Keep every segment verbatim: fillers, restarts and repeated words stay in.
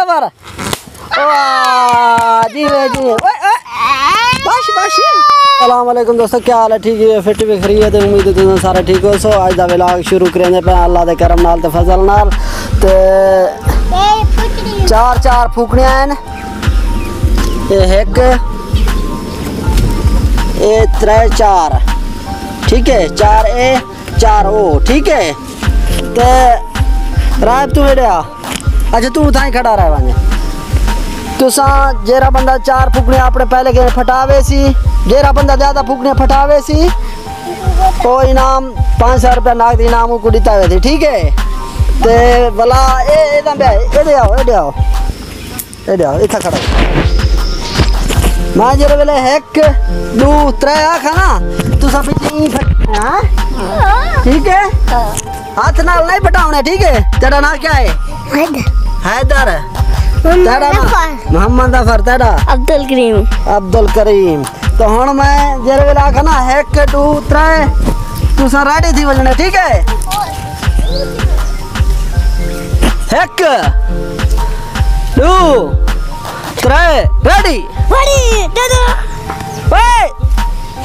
پر۔ واہ، جی وے، جی وے۔ اوئے، اوئے۔ Bush, Bush. السلام علیکم دوستو، کیا حال ہے؟ ٹھیک ہے؟ فٹ بھی فری ہے تے امید ہے تساں سارے ٹھیک ہو سو۔ اج دا ولاگ شروع کریندے پے اللہ دے کرم نال تے فضل نال۔ تے چار چار پھوکنیاں ہیں۔ اے ہک، اے ترے، چار۔ ٹھیک ہے؟ چار اے، چار او۔ ٹھیک ہے؟ تے رائب تو ایڈے آ۔ اچھا، توں اتھاں ہی کھڑا رہ ونڄ۔ تساں جیڑھا بندہ چار پھکڑیاں اپݨے پہلے کے پھٹا ویسی، جیڑھا بندہ زیادہ پھکڑیاں پھٹا ویسی، او انعام پانچ سو روپیہ نقد انعام کو ݙتا ویسی، ٹھیک ہے؟ تے ولا اے، اے تاں پیا، ایݙے آؤ، ایݙے آؤ۔ ایݙے آؤ، اتھاں کھڑا ہو۔ میں جیڑھے ویلے ہک، ݙو، ترے آکھاں نا، تساں پچھے ایں پھٹ-، ہاں؟ ٹھیک ہے؟ ہتھ نال نہیں پھٹاوݨے، ٹھیک ہے؟ تیݙا ناں کیا ہے؟ حیدر۔ حیدر۔ محمد تیݙا ناں؟ ظفر۔ محمد ظفر، تیݙا؟ عبدالکریم۔ عبدالکریم۔ تو ہݨ میں جیڑھے ویلے آکھاں نا، ہک، ݙو، ترے، تساں ریڈی تھی ونڄݨے، ٹھیک ہے؟ ہک، ݙو، ترے، ریڈی۔ ریڈی، دے دو۔ اوئے،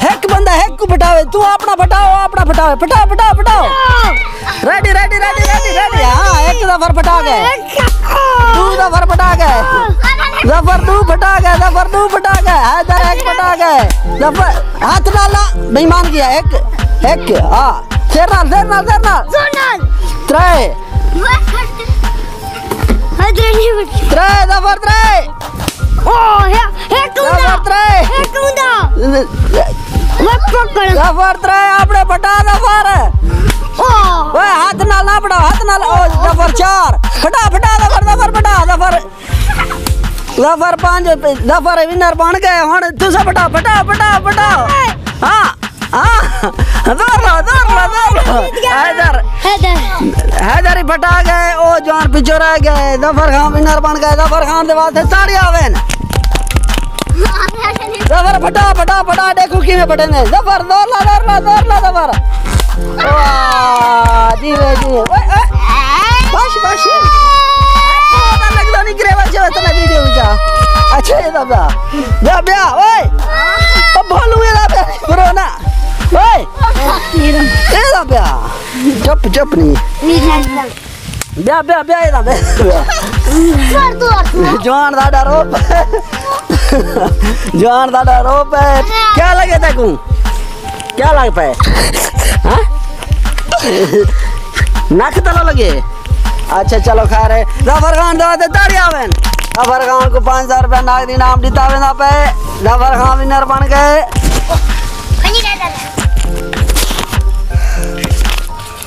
ہک بندہ ہک کوں پھٹاوے، توں اپݨا پھٹاؤ، اپݨا پھٹاوے، پھٹاؤ، پھٹاؤ، پھٹاؤ۔ Ready, ready, ready, ready, ready. ہاں، ہک ظفر پھٹا ڳئے۔ ݙو ظفر پھٹا ڳئے۔ ظفر ݙو پھٹا ڳئے، ظفر ݙو پھٹا ڳئے۔ حیدر ہک پھٹا ڳئے۔ ظفر، ہتھ نال نہ، بے ایمان کیا، ہک، ہک، ہاں۔ سر نال، سر نال، سر نال۔ زور نال۔ ترے۔ حیدر نہیں بچ۔ ترے، ظفر ترے۔ او، ہے، ہے کوندا۔ ظفر ترے۔ ہے کوندا۔ وہ پکڑ۔ ظفر ترے، اپݨے پھٹا ظفر۔ او۔ اوئے، ہتھ نال نہ پھٹا، ہتھ نال، او، ظفر چار۔ پھٹا، پھٹا ظفر، ظفر پھٹا، ظفر۔ ظفر پنج، ظفر ونر بݨ ڳئے۔ ہݨ تساں پھٹا، پھٹا، پھٹا، پھٹا۔ ہاں۔ ہاں، زور لا، زور لا، زور لا۔ حیدر۔ حیدر۔ حیدر ہی پھٹا ڳئے، او جوان پچھوں رہ ڳئے۔ ظفر خان ونر بݨ ڳئے، ظفر خان دے واسطے تاڑیاں ہوون۔ ظفر پھٹا، پھٹا، پھٹا، ݙیکھو کیویں پھٹیندے۔ ظفر، زور لا، زور لا، زور لا، ظفر۔ واہ، جی وے، جی وے۔ اوئے، اوئے۔ Bush, Bush. پتہ لڳدا نہیں گریوا چ وے تیرے ویڈیو وچ آ۔ اچھا، اے دا پیا۔ بیا، بیا، اوئے۔ او بھولو اے دا پیا۔ برو نا۔ اوئے۔ اے دا پیا۔ چپ، چپ نہیں۔ بیا، بیا، بیا، اے دا پیا۔ جوان دا ݙر او پے۔ جوان دا ݙر او پے۔ کیا لڳے تیکوں؟ کیا لڳ پئے؟ ہاں؟ نک تلو لڳے؟ اچھا، چلو خیر ہے۔ ظفر خان دے واسطے تاڑیاں ہوون۔ ظفر خان کوں پنج سو روپے نقد انعام ݙتا ویندا پئے۔ ظفر خان ونر بݨ ڳئے۔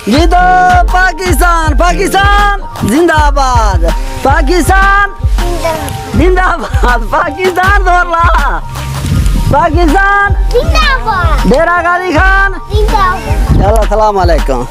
جی تو پاکستان، پاکستان زندہ باد۔ پاکستان زندہ باد۔ پاکستان زور لا۔ پاکستان زندہ باد۔ ڈیرہ غازی خان زندہ باد۔ چلو، السلام علیکم۔